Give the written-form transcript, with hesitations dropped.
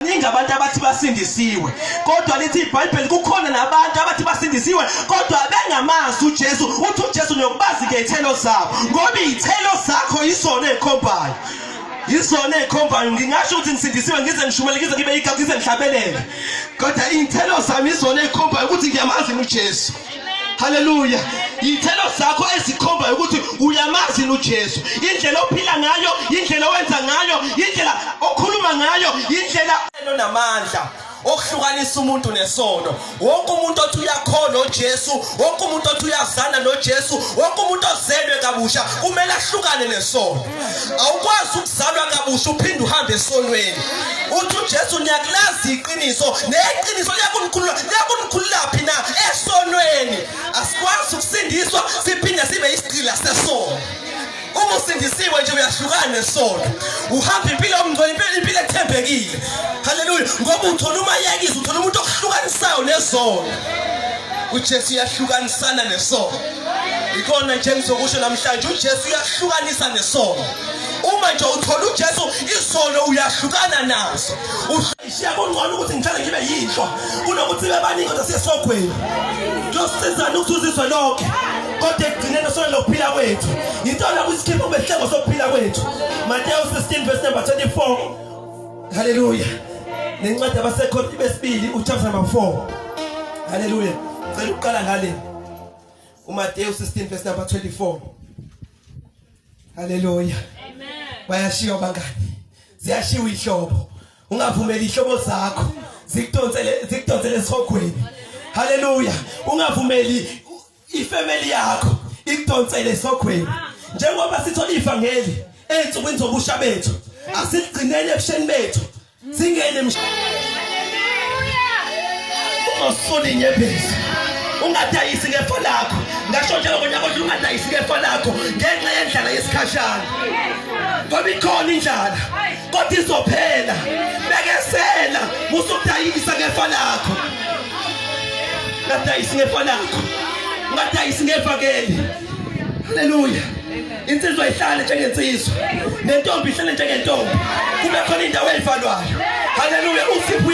Baningi abantu abathi basindisiwe, kodwa lithi iBhayibheli kukhona nabantu abathi basindisiwe kodwa bengamazi uJesu. Uthi uJesu niyokubazi ngezithelo zabo, ngoba izithelo zakho yizona ezikhombayo. Yizona ezikhombayo. Ngingasho ukuthi ngisindisiwe ngize ngishumele ngize ngibe igama ngize ngihlabelele, kodwa izithelo zami yizona ezikhombayo ukuthi ngiyamazi uJesu. Haleluya. Yithelo zakho ezikhombayo ukuthi uyamazi uJesu. Indlela ophila ngayo, indlela owenza ngayo, indlela okhuluma ngayo, indlela onamandla okuhlukanisa umuntu nesono. Wonke umuntu othi uyakholwa uJesu, wonke umuntu othi uyazana noJesu, wonke umuntu ozelwe kabusha kumele ahlukane nesono. Awukwazi ukuzalwa kabusha uphinde uhambe esonweni. Uthi uJesu niyakulazi iqiniso, neqiniso liyakunikhulula, liyakunikhulula phi na? Esonweni. Asikwazi ukusindiswa siphinde sibe isigqila sesono. Uma usindisiwe nje uyahlukana nesono. Uhamba impilo yomngcwele, impilo ethembekile. Haleluya. Ngoba uthola umayekisi, uthola umuntu okuhlukanisayo nezono. uJesu uyahlukanisana nesono. Ikona nje engizokusho namhlanje, uJesu uyahlukanisa nesono. Uma nje uthola uJesu, isono uyahlukana naso. Ushiya kungcono ukuthi ngihlale ngibe yinhlwa kunokuthi sibe baningi kodwa siye esihogweni. Kuyosizana ukuthi uzizwe lonke kodwa ekugcineni sono lokuphila kwethu. Yintona kusikhipha kube sihlengo sokuphila kwethu. Mateyu 16 verse number 24. Haleluya. Nencwadi yabaseKorinte besibili uchapter number 4. Haleluya. Ngicela ukuqala ngale. uMateyu 16 verse number 24. Haleluya. Amen. Bayashiwa bangani. Ziyashiwa ihlobo. Ungavumeli ihlobo zakho zikudonsele zikudonsele esihogweni. Haleluya. Ungavumeli ifamily yakho ikudonsele esihogweni. Njengoba sithola ivangeli ezinsukwini zobusha bethu, asigcineni ebusheni bethu. Singene ungasoli inyembezi, ungadayisi ngefa lakho. Ngasho njalo ngonyaka odlule, ungadayisi ngefa lakho ngenxa yendlala yesikhashana, ngoba ikhona indlala kodwa izophela. Bekezela, musukudayisa ngefa lakho. Ungadayisi ngefa lakho, ungadayisi ngevangeli. Haleluya. Insizwa ihlale njengensizwa, nentombi ihlale njengentombi, kube khona indawo eyivalwayo. Haleluya. Usipho.